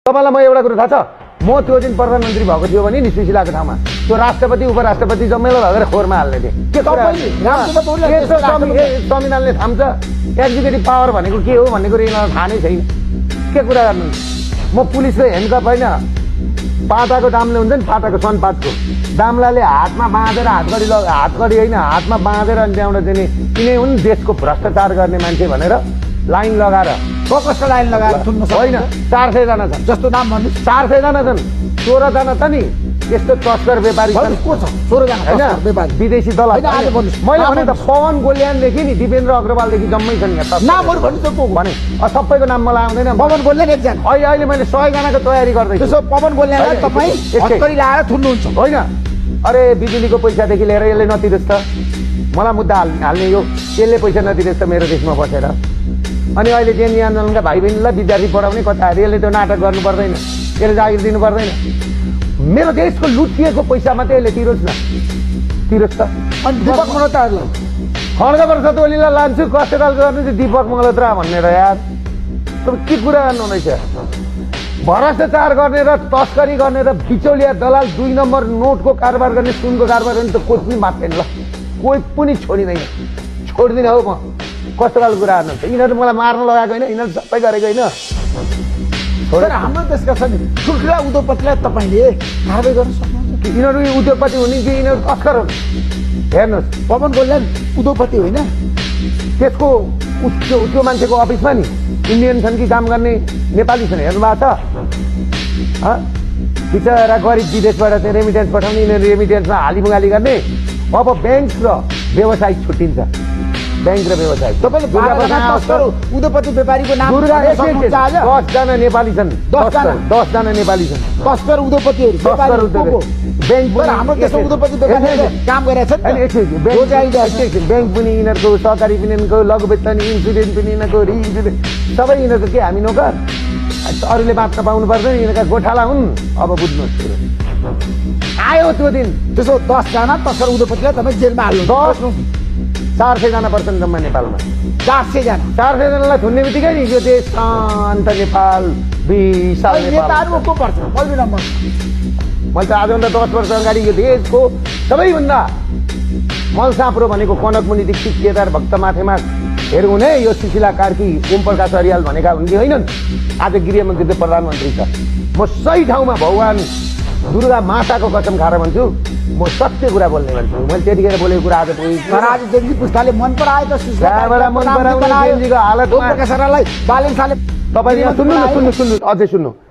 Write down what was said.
तपाईँलाई म एउटा कुरो थाहा छ, म त्यो दिन प्रधानमन्त्री भएको थियो भने नि सुशीलाको ठाउँमा त्यो राष्ट्रपति उपराष्ट्रपति जम्मेलो लगेर खोरमा हाल्ने थिएँ। के संविधानले थाम्छ एक्जिक्युटिभ पावर भनेको के हो भन्ने कुरो यिनीहरूलाई थाहा नै छैन। के कुरा गर्नु, म पुलिसको ह्यान्डकप होइन, पाटाको दामले हुन्छ नि, पाटाको सनपाटको दामलाले हातमा बाँधेर हातकडी होइन, हातमा बाँधेर अनि त्यहाँबाट चाहिँ यिनै हुन् देशको भ्रष्टाचार गर्ने मान्छे भनेर लाइन लगाएर कस्तो लाइन लगाएर थुन्नु होइन। 400 जना छन्। जस्तो नाम भन्नु 400 जना छन्। 16 जना छ नि यस्तो तस्कर व्यापारी छन्। को छ 16 जना होइन व्यापारी विदेशी दल। होइन आज भन्नुस्। मैले भने त पवन गोल्यानदेखि नि दिपेन्द्र अग्रवालदेखि जम्मै छन् यहाँ। नामहरु भन्नु त को भने सबैको नाम मलाई आउँदैन। पवन गोल्यान एकजना। अहिले मैले 100 जनाको तयारी गर्दैछु। त्यसो पवन गोल्यानलाई तपाईँ हत्कडी लाएर थुन्नुहुन्छ होइन? अरे बिजुलीको पैसादेखि लिएर यसले नतिरोस् त, मलाई मुद्दा हाल्ने यो यसले पैसा नतिरोस् त मेरो देशमा बसेर। अनि अहिले जेएनजी आन्दोलनका भाइ बहिनीलाई विद्यार्थी पढाउने कथाहरू यसले त्यो नाटक गर्नु पर्दैन, यसले जागिर दिनु पर्दैन। मेरो देशको लुटिएको पैसा मात्रै यसले तिरोस् न, तिरोस् त। अनि दीपक मल्होत्रालाई खड्गप्रसाद ओलीलाई लान्छु कष्टकाल गर्नु चाहिँ दीपक मल्होत्रा भनेर यार तपाईँ के कुरा गर्नुहुँदैछ? भ्रष्टाचार गर्ने र तस्करी गर्ने र बिचौलिया दलाल 2 नम्बर नोटको कारोबार गर्ने, सुनको कारोबार गर्ने त कोही पनि मात्दैन ल, कोही पनि छोडिँदैन, छोड्दिनँ हौ म। कस्तो खालको कुरा गर्नुहुन्छ? यिनीहरू मलाई मार्न लगाएको होइन, यिनीहरू सबै गरेको होइन। तर हाम्रो देशका छन् ठुल्ठुला उद्योगपतिलाई तपाईँले कारबाही गर्न सक्नुहुन्छ। यिनीहरू उद्योगपति हुने कि यिनीहरू तस्कर हुन्? हेर्नुहोस्, पवन गोल्यान उद्योगपति होइन, त्यसको त्यो मान्छेको अफिसमा नि इन्डियन छन् कि काम गर्ने नेपाली छन्, हेर्नु भएको छ? बिचरा गरिब विदेशबाट चाहिँ रेमिटेन्स पठाउने, यिनीहरू रेमिटेन्समा हालिमुगाली गर्ने। अब ब्याङ्क र व्यवसाय छुट्टिन्छ, ब्याङ्क र व्यवसाय। तपाईँले उद्योगपति व्यापारीको नाम 10 जना नेपाली छन्। 10 जना नेपाली छन् तस्कर उद्योगपतिहरू ब्याङ्क। हाम्रो देशमा उद्योगपति व्यापारीले काम गरिरहेछन्। ब्याङ्क पनि यिनीहरूको, सहकारी पनि यिनीहरूको, लघु वित्त पनि, इन्सुरेन्स पनि यिनीहरूको, रिइन्सुरेन्स सबै यिनीहरूको। के हामी नोकर? अरूले बाँच्न पाउनु पर्दैन, यिनीहरूका गोठाला हुन्। अब बुझ्नुहोस्, आयो त्यो दिन। त्यसो 10 जना तस्कर उद्योगपतिलाई तपाईँ जेलमा हाल्नु। 400 जना पर्छन् जम्मा नेपालमा। 400 जना 400 जनालाई थुन्ने बित्तिकै नि यो देश शान्त नेपाल, विशाल नेपाल। नेताहरू को पर्छ पहिलो नम्बर? मैले त आजभन्दा 10 वर्ष अगाडि यो देशको सबैभन्दा मलसाप्रो भनेको कनकमुनि दीक्षित, केदार भक्त माथेमा हेरौँ हुने यो सुशीला कार्की, ओम प्रकाश अरियाल भनेका हुन् कि होइनन्? आज गृहमन्त्री त प्रधानमन्त्री छ। म सही ठाउँमा भगवान दुर्गा माताको कसम खाएर भन्छु, म सत्य कुरा बोल्ने भन्छु। मैले त्यतिखेर बोलेको कुरा आज आज जेनजी पुस्ताले मन परायो त सुशीलाबाट मन पराउने जेनजीको हालत प्रकाश अरियाललाई बालेन साले। तपाईले सुन्नु न, सुन्नु अझै सुन्नु।